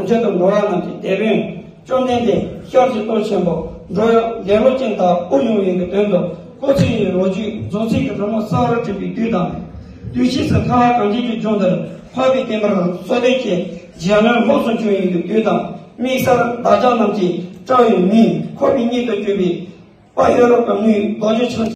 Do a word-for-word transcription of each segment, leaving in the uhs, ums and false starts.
གྲོང་ཁྱེར་དུ་འགྲོ་བ་རྣམས་ཀྱི་དེད་དཔོན། བཅོམ་ལྡན་འདས་ཤར་གྱི་སྟོབས་ཆེན་པོ་འགྲོ་ཡང་ལེ་ལོ་ཅན་དག་དབུགས་དབྱུང་བའི་གི་དོན་དུ་ཁོ་ཚོའི་ལོ་རྒྱུས་རྫོགས་ཚིག་གི་རི་མོ་གསར་བསྐྲུན་པའི་དུས་དང་། དུས་ཕྱིས་སུ་ཁ་བ་གངས་ཅན་གྱི་ལྗོངས་འདིར་འཕགས་པའི་བསྟན་པར་སྲོག་བླུས་ཀྱི་རྒྱལ་བློན་ལྷོ་སུ་བྱུང་བའི་གི་དུས་དང་། དམིགས་བསལ་བདག་ཅག་རྣམས་ཀྱི་དཔྲལ་བའི་མིང་ཁོག་པའི་སྙིང་དུ་གྱུར་པའི་དཔལ་ཡོ་རོབ་ཀྱི་དངོས་རྡོ་རྗེ་འཆང་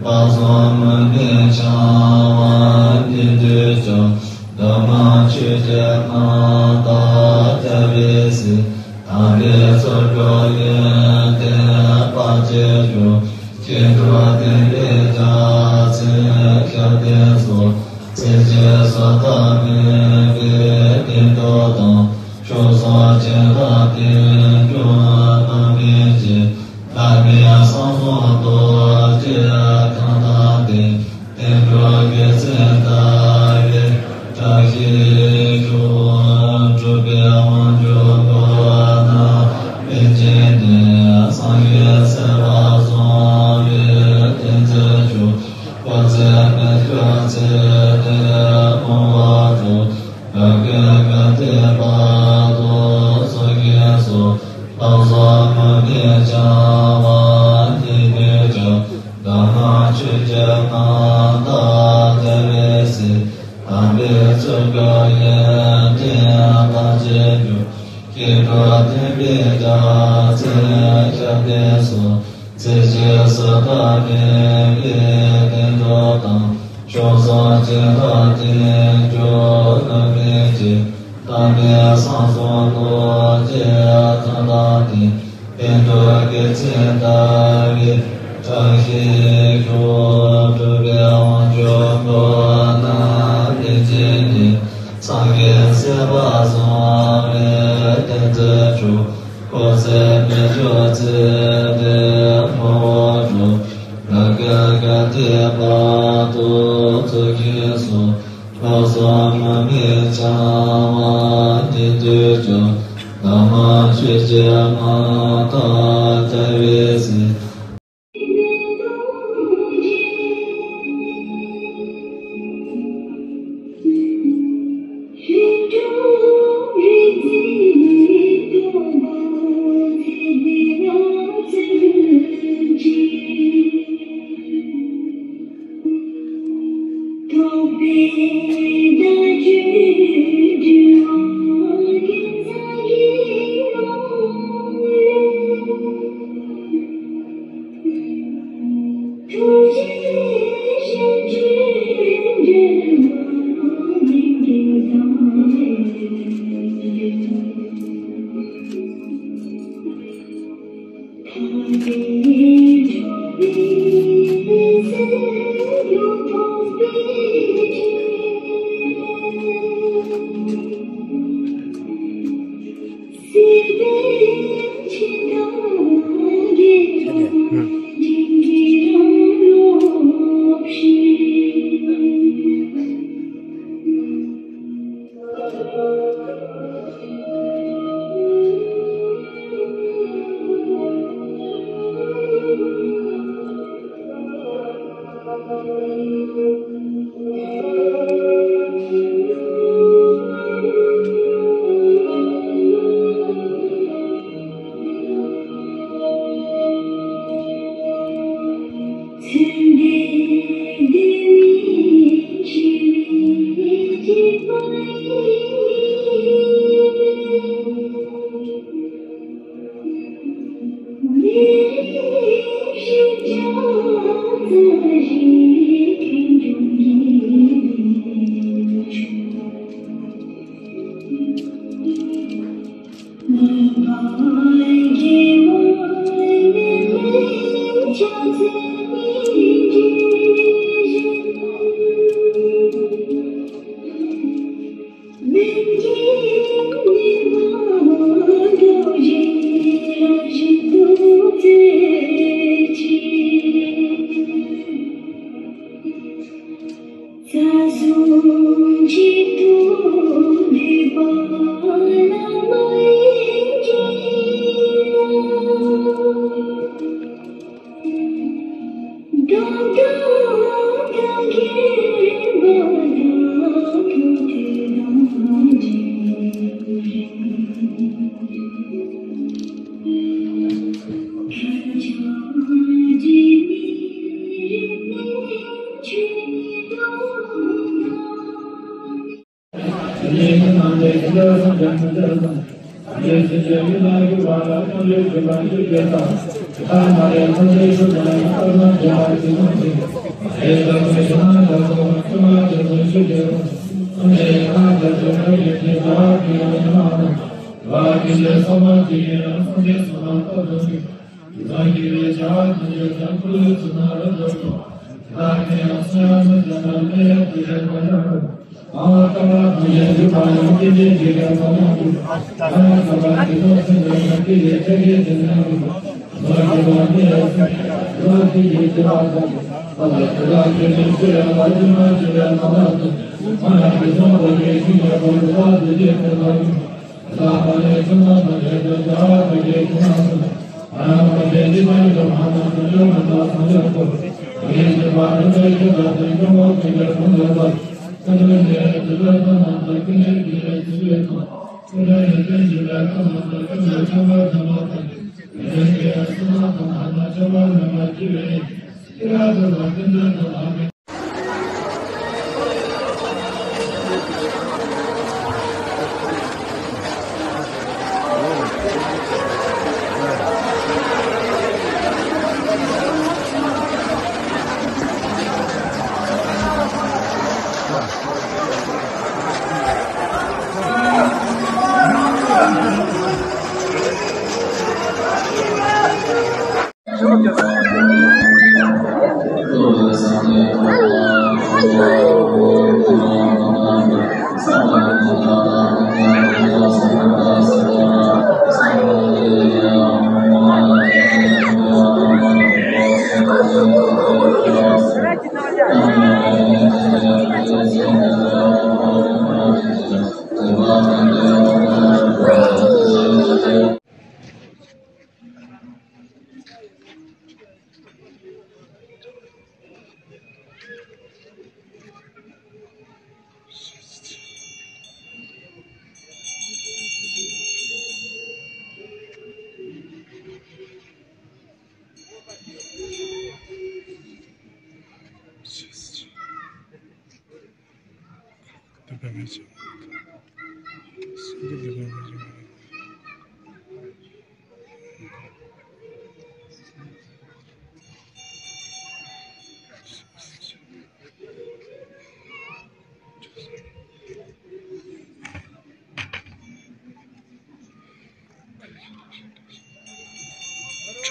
བ་སོགས་མུ་སྟེགས་བྱ་བ་ཉིད་དུ་སྤྱོད། འདུན་མ་ཆོས་ཀྱི་རྣམ་དག་རྒྱལ་བའི་སྲས། དམ་པའི་ཚོགས་རྒྱུད་ཡོན་ཏན་དཔལ་གྱི་སྒྲོན། སྐྱེ་འགྲོ་བསྟན་པའི་རྒྱལ་མཚན་ཞབས་བརྟན་སོགས། ཚེ་གཅིག་ཟད་མཐའ་མེད་པའི་བསྟན་འགྲོ་དང་། ཕྱོགས་བཅུའི་ཆོས་དང་བསྟན་འགྲོ་རྣམ་སྨིན་གྱི། བླ་མེད་ཟབ་གསང་རྡོ་རྗེ་གང་དང་ལྡན། བསྟན་འགྲོ་རྒྱལ་མཚན་ལྟ་བུའི་བཀྲ་ཤིས་ཤོག། གྲུབ་པའི་དབང་ཕྱུག་མགོན་རྣམས་མི་མཇེད་ནས། སངས་རྒྱས་ཚེ་དཔག་བསམ་པའི་བསྟན་འཛིན་མཆོག། འཁོར་ཚེ་མི་བསྐྱོད་ཚེ་འདིར་མང་བར་སྤྲོ། བོད་ཀྱི་དགའ་ལྡན་བར་དུ་འཚོ་མཁན་སོགས། བ་སོགས་མུ་སྟེགས་བྱ་བ་ཉིད་དུ་སྤྱོད། འདུན་མ་ཆོས་ཀྱི་རྣམ་དག་རྒྱལ་བའི་སྲས། དམ་པའི་ཚོགས་རྒྱུད་ཡོན་ཏན་དཔལ་གྱི་སྒྲོན། སྐྱེ་འགྲོ་བསྟན་པའི་རྒྱལ་མཚན་ཞབས་བརྟན་སོགས། ཚེ་གཅིག་ཟད་མཐའ་མེད་པའི་བསྟན་འགྲོ་དང་། ཕྱོགས་བཅུའི་ཆོས་དང་བསྟན་འགྲོ་རྣམ་སྨིན་གྱི། བླ་མེད་ཟབ་གསང་རྡོ་རྗེ་གང་དང་ལྡན། བསྟན་འགྲོ་རྒྱལ་མཚན་ལྟ་བུའི་བཀྲ་ཤིས་ཤོག། གྲུབ་པའི་དབང་ཕྱུག་མགོན་རྣམས་མི་མཇེད་ནས། སངས་རྒྱས་ཚེ་དཔག་བསམ་པའི་བསྟན་འཛིན་མཆོག། འཁོར་ཚེ་མི་བསྐྱོད་ཚེ་འདིར་མང་བར་སྤྲོ། བོད་ཀྱི་དགའ་ལྡན་བར་དུ་འཚོ་མཁན་སོགས། བ་སོགས་མུ་སྟེགས་བྱ་བ་ཉིད་དུ་སྤྱོད། འདུན་མ་ཆོས་ཀྱི་རྣམ་དག་རྒྱལ་བའི་སྲས།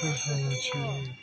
ཧ་ཧ་ཡ་ཆེ།